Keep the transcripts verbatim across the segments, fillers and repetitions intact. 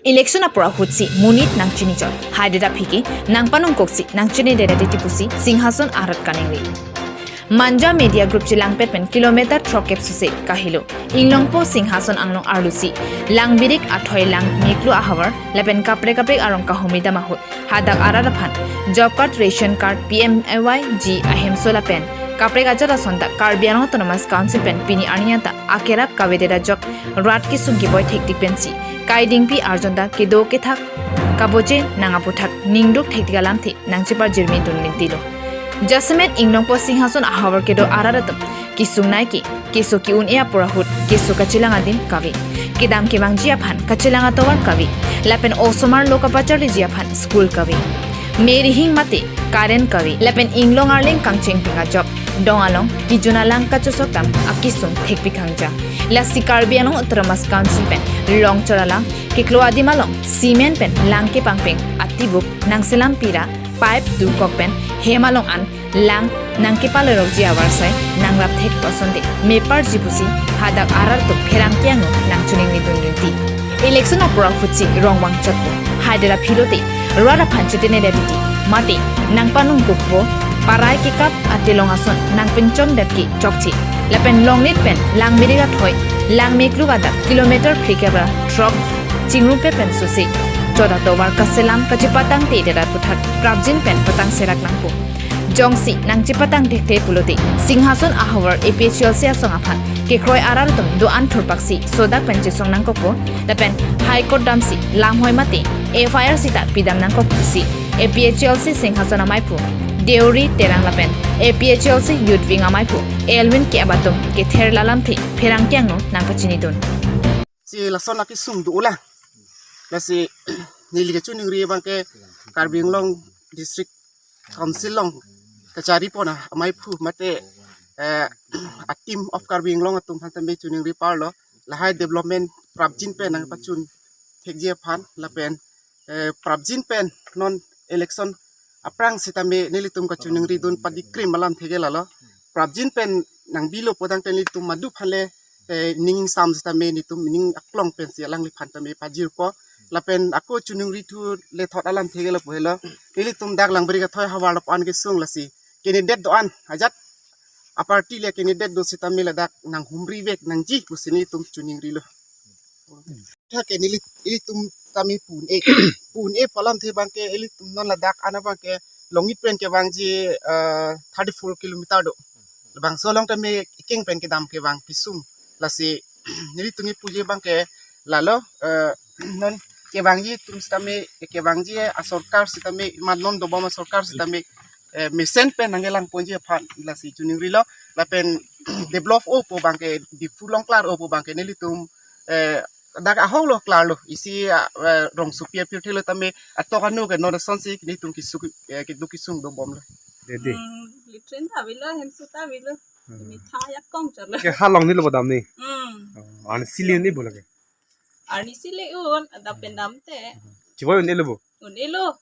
Election apor ahutsi monit nangchini chot. Haideda aphi ke nangpanung koksi nangchini deda titi pusi Singhason arat kaningri. Manja Media Group chelangpet pen kilometer throkkep suse kahelo. Inglongpo Singhason anglong arlosi Langbirik athoi Langmeklu ahavar lapen kaprek kaprek arong kahumri dam ahut hadak arat aphan job card, ration card, P M A Y G ahemso lapen kaprek ajat ason ta Karbi Anglong Autonomous Council pen pini arni anta akerap kavededa ajok rat kesung keboi thektik pensi kaidingpi arjon ta kedo kethak kaboje nang aputhak ningduk thektik alamthe nangcheparjirmi dun lintilo. Jasemet Inglongpo Singhason ahavar kedo arat atum kesung nai ke keso ke-un-e apor ahut keso kachelang adim kave. Kedam kevangji aphan kachelang atovar kave. Lapen osomar lo kapacharliji aphan school kave. Me rihing mate current kave. Lapen inglong arleng kangchengping ajok dong along kijun alang kachosok dam akesung thekpi khangja. Lasi Karbi Anglong Autonomous Council pen longchor alam keklo adim along cement pen lang kepangpeng atibuk nangselam pira pipe dukok pen hem along an lang nangkepalorokji avarsai nangrap thek asonte meparji pusi hadak arat atum pherangke angno nangchiningri dun rinti. Election apor ahutsi rong vangchotpo. Haideda aphi lote rat aphan chetene deti mate nangpanung kokpo, parai kekap atelong ason nangpinchong det ke chokche. Lapen Longnit pen Langbirik athoi Langmeklu adak kilometer phlikep ra throk chingrumpet pen suse chot atovar kaselam kachepatangte dera aputhak prapjin pen patang serak nangpo. Jongsi nangchepatang thekthe pulote Singhason ahavar A P H L C asong aphan kekroi arat atum do-an thurpaksi sodak pen chesong nangkokpo lapen High Court damsi lamhoi mate F I R sita pidam nangkok pusi A P H L C Singhason amaiphu Deuri Terang lapen A P H L C Youth Wing amaiphu Elwin ke abatum kether alamthe pherangke angno nangpachini dun. Si lason akesung do-olang. Lasi neli kachiningri abang ke Karbi Anglong District Council along kachari pon amaiphu mate, eh, a team of Karbi Anglong atum aphan tame chiningri parlo, lahai development prapjin pen nangpachun thekji aphan lapen, eh, prapjin pen non election aphrang sitame nelitum kachiningri dun padikrim alamthe ke lalo. Prapjin pen nangbilo pudang te nelitum madu aphan le, eh, ning sam sitame nelitum ning aklong pensi alangliphan tame pajirpo. Lapen ako chiningri thu le thot alamthe ke lapu helo. Nelitum dak Langbirik athoi havar lapu-an kesung lasi candidate do-an ajat a party le candidate do sitame ladak nanghumri vek nangji pusi nelitum chiningrilo. Tha ke neli, ilitum tame pu-un-e, pu-un-e pu alamthe abang ke ilitum non ladak an abang ke Longnit pen kevangji, eh, thirty four kilometer do. Labangso along tame ikeng pen kedam kevang kesung. Lasi nelitum ipuji abang ke lalo, eh, non kevangji atum sitame, kevangji asorkar sitame, mat non dobom asorkar sitame, eh, mesen pen nangkelang ponji aphan lasi chiningrilo lapen develop o pu abang ke Diphu along klar o pu abang ke nelitum, eh, dak ahok lo klarlo isi, ah, eh, rongsopi apirthe lo tame atok anu ke non asonsi nelitum kesung, eh, keduk kesung dobomlo. Dede. Hmm, latrine ta avelo, hemso ta avelo. Hmm. Mitha ya kong chalo. Ke ha Longnit lo bo damne. Hmm. Oh, arnisi le un-e bo lake. Arnisi le un, adap pen damte. Chiboi un-elo bo. Un-elo.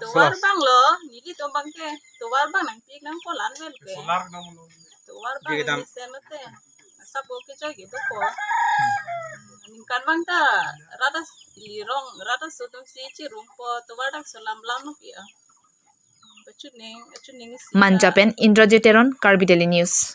Tovar abang lo, nelitum abang ke. Tovar abang nangpik nangpo la-an vel ke. Solar nang lo. Tovar abang big dam. Mesen lote. Asap bo kejoi ke dopo. Ningkan abang ta rat as-, irong rat aso atumsi chirumpo, tovar dak so lam lam lo ke ya. Pachuning, pachuning isi. Manja pen Indrajit Teron, Karbi Daily News.